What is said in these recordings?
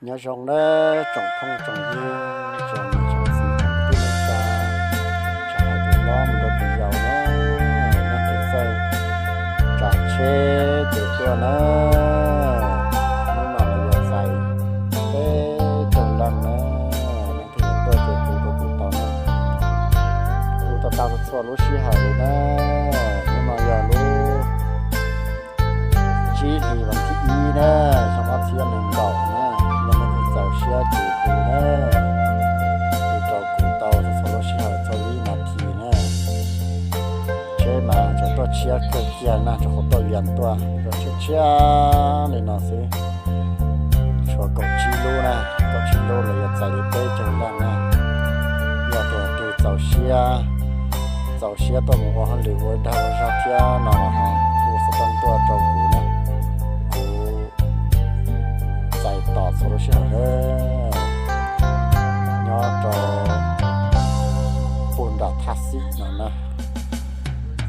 Nyob zoo nawb tsoom phooj tsoom ywg, tsoom niam tsoom txiv tsoom tub tsoom tsa, tsoom hais tus hlob mus rau tus yau nawb, leej twg txawj tsav tsheb ces tuaj nawb. Hnub no lawv yuav txais peb caug leej nawb, leej twg yuav tuaj ces hu rau kuv tau nawb. Hu tau tau txhua lub sij hawm li nawb. Hnub no yog lub tsib hlis vas thib ib nawb, xyoo ob txhiab nees nkaum nawb. Yog leej twg txaus siab ces hu nawb, hu rau kuv tau txhua lub sij hawm txhua ib nas this nawb. Tsheb mas tseem tuaj tshiab kawg kiag na, rau qhov tuaj Vias tuaj, tshiab tshiab li no xwb. Tshuav kaum tsib lub na, kaum tsib lub lawv yuav txais li peb caug leej na. Yog tus twg txaus siab, txaus siab tuaj mus ua hauj lwm ua dag ua zog thiab no los ho hu xov tooj tuaj rau kuv na, kuv txais tos txhua lub sij hawm nawb. Nyob rau puag nram Thaj Xib no na.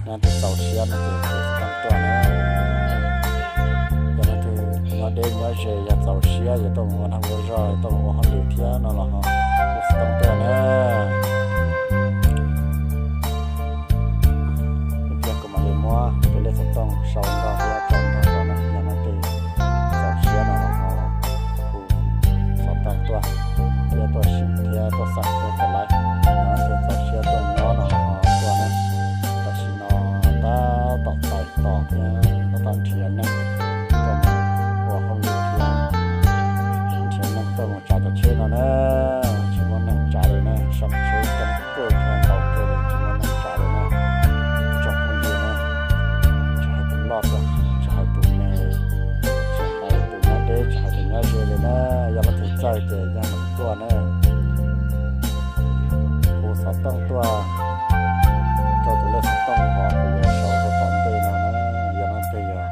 Yog leej twg txaus siab no ces hu xov tooj tuaj na. Yog leej twg nyob deb nyob ze yog txaus siab yuav tuaj mus ua dag ua zog, tuaj mus ua hauj lwm thiab no los ho hu xov tooj tuaj na. Ib pliag kuv mam li muab tus lej xov tooj sau nrog thiab tso nrog rau na, yog leej twg txaus siab no los ho hu xov tooj tuaj thiab tuaj sim thiab tuaj xav thiab tau lawm. Yog leej twg txaus siab tuaj nyob no los ho tuaj na. Tam sim no tab tom txais tos thiab tab tom nrhiav neeg tuaj mus ua hauj lwm thiab nrhiav neeg tuaj mus tsav cov tsheb no na. Tsis muaj neeg tsav li na, sam tsheb coob kawg thiab ntau kawg li, tsis muaj neeg tsav li na. Tsoom phooj ywg na, tsis hais tus loj txog, tsis hais tus me, tsis hais tus nyob deb, tsis hais tus nyob ze li na, yog leej twg txawj ces yeej meem tuaj na. Hu xov tooj tuaj rau tus lej xov tooj uas kuv yuav sau rau tom ntej no na. Yog leej twg yog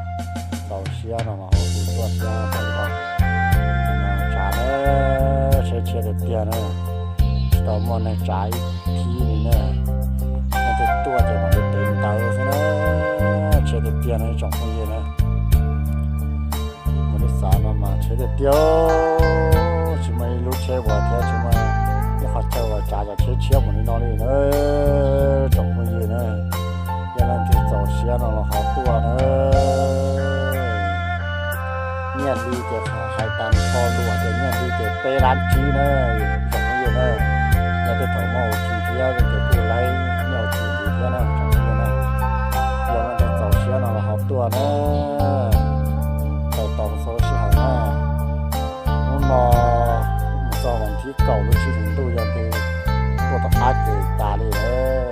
txaus siab no los ho hu tuaj thiab tau nrog tsav na. Tsheb tshiab tiag tiag na, tsis tau muaj neeg tsav ib thib li na. Leej twg tuaj ces mam li tev ntawd xwb na. Tshiab tiag tiag na tsoom phooj ywg na. Mus li xav no mas tshiab tiag tiag, tsis muaj ib lub tsheb uas thiab tsis muaj ib qhov chaw uas tsav cov tsheb tshiab mus li no li na. Tsoom phooj ywg na, yog leej twg txaus siab no los ho tuaj na. Nyiaj hli ces hais tag nrho lus hais tias nyiaj hli ces peb lab tsib na, tsoom phooj ywg na. Yog tej thaum muaj ua tsis thiab ces kuj laib nyiaj ua tsis ntxiv thiab na, tsoom phooj ywg na. Yog leej twg txaus siab no los ho tuaj na. Txais tos txhua lub sij hawm na. Hnub no mus txog vas thib kaum lub tsib hlis ntuj, yog leej twg tuaj tom qab ces